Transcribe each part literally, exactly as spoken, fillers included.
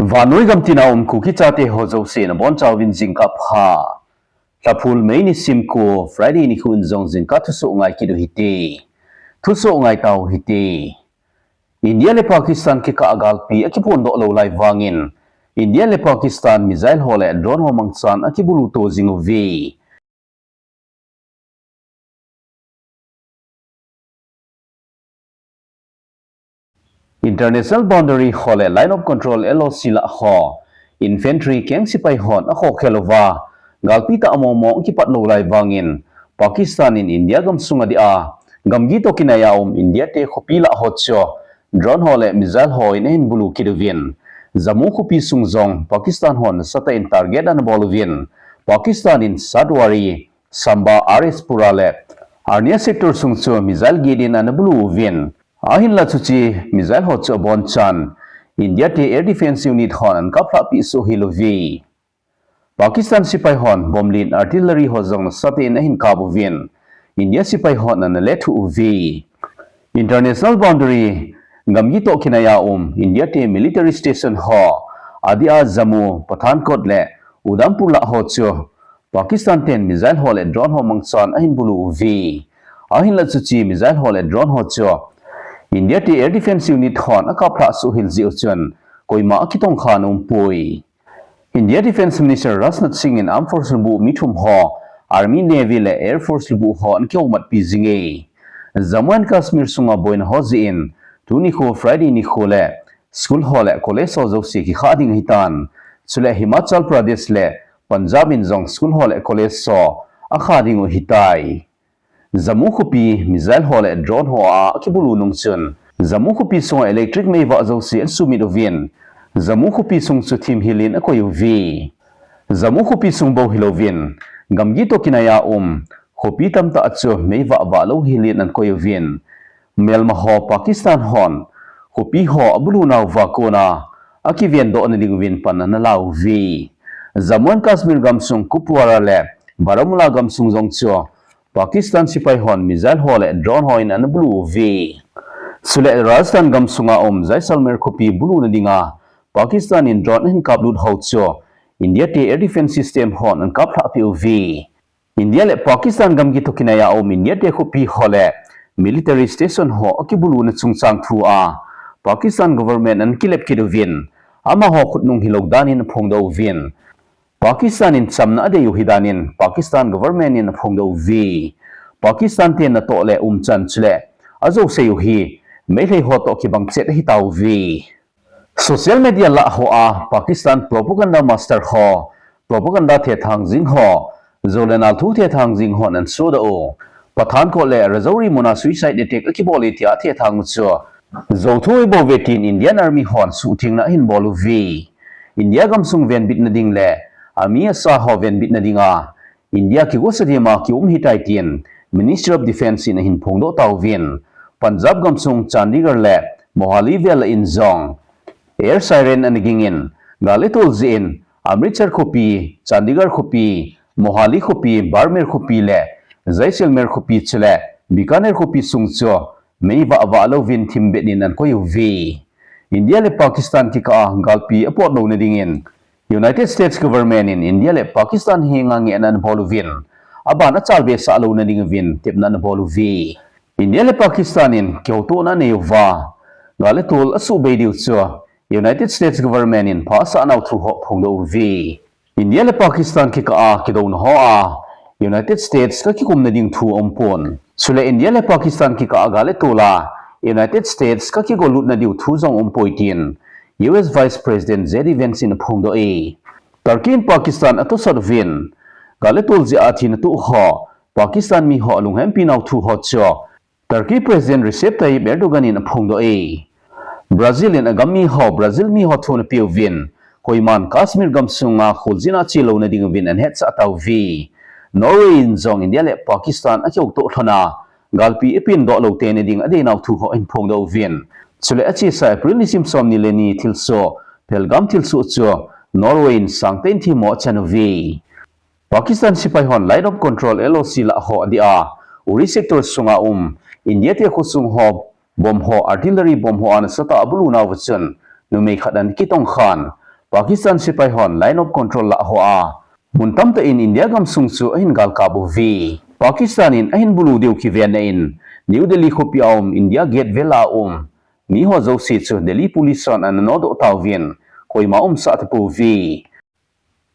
Vannoi gamtina um Kuki chate ho jouse nabonchauvin jingkah pha. Lhaphul May nisim ko Friday nikho in jong jingkah thusoh ngai kit u hite. Thusoh ngai tau hite. India le Pakistan kikah a galpi akiphondoh lou lai vangin, India le Pakistan missile ho le drone ho mangchan akibulu to jing uve. International boundary ho le Line of Control, L O C lah ho infantry keng sepai hon akhokhel uva, galpi tah a mongmong akipat lou lai vangin, Pakistan in India gamsung adia gamgi toh kinai a um India te khopi lah ho chu drone ho le missile ho in ahin bulu kit uvin, Jammu khopi sung jong Pakistan hon nasatah in target anabol uvin, Pakistan in Shatwari, Samba, R S Pura le Arnia sector sung chu missile gate in anabulu uvin. Ahinla chuche missile ho chu abonchan India te air defense unit hon anakaplhah peh soh hel uve. Pakistan sepai hon bomb le artillery ho jong nasatah in ahin kap uvin, India sepai hon analethuh uve. International boundary gamgi toh kinai a um India te military station ho adia Jammu, Pathankot le Udhampur lah ho chu Pakistan ten missile ho le drone ho mangchan ahin bulu uve. Ahinla chuche missile ho le drone ho chu India te air defense unit hon akaplhah soh hel jeh uchun koima akitongkha aumpoi. India Defense Minister Rajnath Singh in Armed Force lubuh mi thum ho, Army, Navy le Air Force lubuh ho anakihoumatpi jinge. Jammu and Kashmir sunga boina ho jeh in tuni nikho Friday nikho le school ho le college ho jouse kikhah ding ahitan. Chule Himachal Pradesh le Punjab in jong school ho le college ho akhah ding u ahitai. Jammu khopi missile ho le drone ho a akibulu nung chun, Jammu khopi sunga electric meivah jouse asumit uvin, Jammu khopi sung chu thim hel in akoi uve. Jammu khopi sung bou hilouvin, gamgi toh kinai a um khopi tamtah chu meivah vah lou hel in anakoi uvin, melma ho Pakistan hon khopi ho abulu nauva kona akivendoh nading uvin pan analauve. Jammu and Kashmir gamsung Kupwara le Baramulla gamsung jong chu Pakistan sepai hon missile ho le drone ho in anabulu uve. Chule Rajasthan gamsunga um Jaisalmer khopi bulu nadinga Pakistan in drone ahin kaplut ho chu India te air defense system hon anakaplhah peh uve. India le Pakistan gamgi toh kinai a um India te khopi ho le military station ho akibuluna chungchang thua Pakistan government anakilep kit uvin, amaho khutnung hilou dan in aphongdoh uvin, Pakistan in chamna adei u ahi dan in Pakistan government in aphongdoh uve. Pakistan te natoh le umchan chule ajousei u hi Meitei ho toh kibang chet ahitauve. Social media lah hoa Pakistan propaganda master ho, propaganda thethang jing ho, jou le nal thu thethang jing hon anasodoh u, Pathankot le Rajouri muna suicide attack akibol e tia athethang u chu jou thu ahibouve tin Indian Army hon suhthengna ahin bol uve. India gamsung venbitna ding le ami asa ho venbitna dinga India kigosa dema kium ahitai tin Ministry of Defence in ahin phongdoh tauvin, Punjab gamsung Chandigarh le Mohali vel a in jong air siren anagingin, gal le tol jeh in Amritsar khopi, Chandigarh khopi, Mohali khopi, Barmer khopi le Jaisalmer khopi chule Bikaner khopi sung chu meivah vah louvin thimbet in anakoi uve. India le Pakistan kikah a galpi apot louna dingin United States government in India le Pakistan henga ngehna anabol uvin, aban achalbe sah louna dinguvin tepna anabol uve. India le Pakistan in kihoutona anei uva, gal le tol asuhbei diu chu United States government in phasah nau thu ho phongdoh uve. India le Pakistan kikah a kidouna hoa United States kakikumna ding thu aumpon. Chule India le Pakistan kikah a gal le tol a United States kakigolutna diu thu jong aumpoi tin U S Vice President J D Vance in aphongdoh e. Turkey in Pakistan atosat uvin, gal le tol jeh a thina toh ho Pakistan mi ho alunghempi nau thu ho chu Turkey President Recep Tayyip Erdogan in aphongdoh e. Brazil in agam mi ho Brazil mi ho thu anapeuvin, koiman Kashmir gamsunga kholjin a chelouna dinguvin anahetsah tauve. Norway in jong India le Pakistan akihoutoh lhona galpi apendoh lou teni ding adeinau thu ho ahin phongdoh uvin, chule achesa April nisim somni le ni thilsoh, Pahalgam thilsoh chu Norway in sangtah in themmo achan uve. Pakistan sepai hon Line of Control, L O C lah ho adia Uri sector sunga um India te khosung ho bomb ho, artillery bomb ho a nasatah a abulu nauva chun numei khat anakitongkhan, Pakistan sepai hon line of control lah hoa mun tamtah in India gamsung chu ahin galkap uve. Pakistan in ahin bulu diu kiven na in New Delhi khopi a um India Gate vel a um mi ho jouse chu Delhi Police hon ana nodoh tauvin koima umsah tapouve.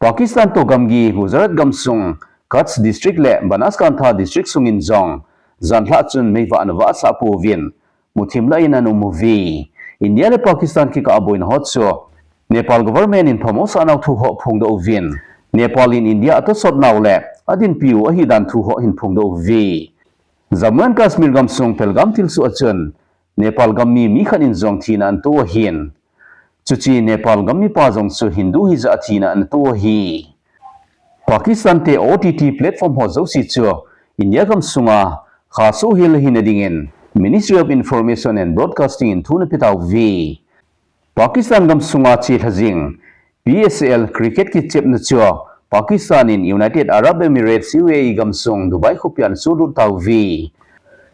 Pakistan toh gamgi Gujarat gamsung Kutch District le Banaskantha District sungin jong janlhah chun meivah ana vahsah pouvin muthim lah in ana um uve. India le Pakistan kikah a boina ho chu Nepal government in phamo sah nau thu ho phongdoh uvin, Nepal in India atosot nau le adinpiu ahidan thu ho hin phongdoh uve. Jammu and Kashmir gamsung Pahalgam thilsoh a chun Nepal gammi mi khat in jong thina ana to ahin, chuche Nepal gammipa jong chu Hindu hijeh a thina ana to ahi. Pakistan te O T T platform ho jouse chu India gamsunga khasoh hel hina dingin Ministry of Information and Broadcasting in thu ana pe tauve. Pakistan gamsunga chelha jing P S L cricket kichepna chu Pakistan in United Arab Emirates, U A E gamsung Dubai khopi a ana solut tauve.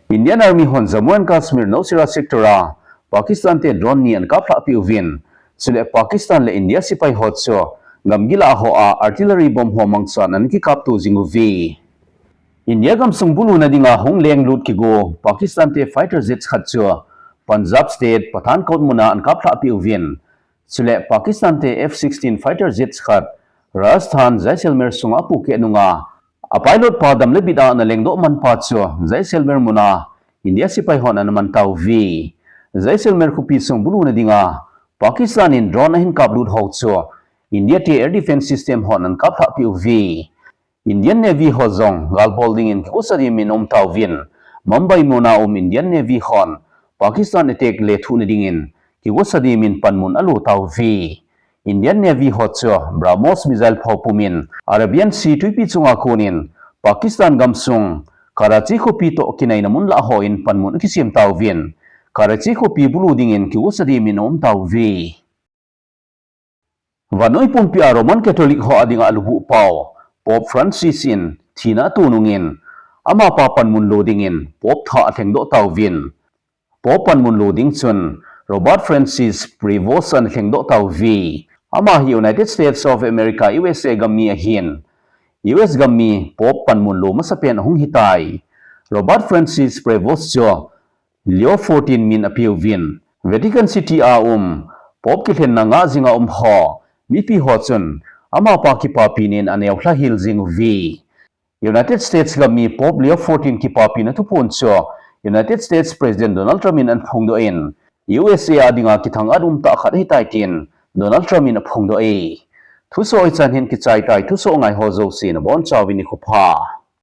Indian Army hon Jammu and Kashmir Nowshera sector a Pakistan te drone ni ana kaplhah peh uvin, chule Pakistan le India sepai ho chu gamgi lah hoa artillery bomb ho mangchan ana kikapto jing uve. India gamsung bulu na dinga hung lenglut kigo Pakistan te fighter jets khat chu Punjab state Pathankot muna ana kaplhah peh uvin, chule Pakistan te F sixteen fighter jets khat Rajasthan Jaisalmer sunga apohkeh nunga a pilot pa dam le bit a ana lengdoh man pa chu Jaisalmer muna India sepai hon ana man tauve. Jaisalmer khopi sung bulu na dinga Pakistan in drone ahin kaplut ho chu India te air defense system hon ana kaplhah peh uve. Indian Navy ho jong galbol dingin kigosa dimin aum tauvin, Mumbai muna um Indian Navy hon Pakistan attack lethuh na dingin kigosa dimin panmun alo tauve. Indian Navy ho chu BrahMos missile pho pumin Arabian Sea twipi chunga konin Pakistan gamsung Karachi khopi toh kinaina mun lah hoa panmun akisem tauvin, Karachi khopi bulu dingin kigosa dimin aum tauve. Vannoi pumpi a Roman Catholic ho a dinga alubuh pau Pope Francis in thina ato nungin, amapa panmun lo dingin Pope thah alhengdoh tauvin, Pope panmun lo ding chun Robert Francis Prevost ana lhengdoh tauve. Ama hi United States of America, U S A gammi ahin, U S gammi Pope panmun lo masapen ahung hitai. Robert Francis Prevost chu Leo fourteen min apeuvin, Vatican City a um Pope kilhenna ngah jinga um ho mipi ho chun amapa kipapina in aneo lhahel jing uve. United States gammi Pope Leo fourteen kipapina thuphon chu United States President Donald Trump in aphongdoh in, U S A a dinga kithang-at umtah khat ahitai tin Donald Trump in aphongdoh e. Thusoh hichan hin kichai tai, thusoh ngai ho jouse nabonchauvin nikho pha.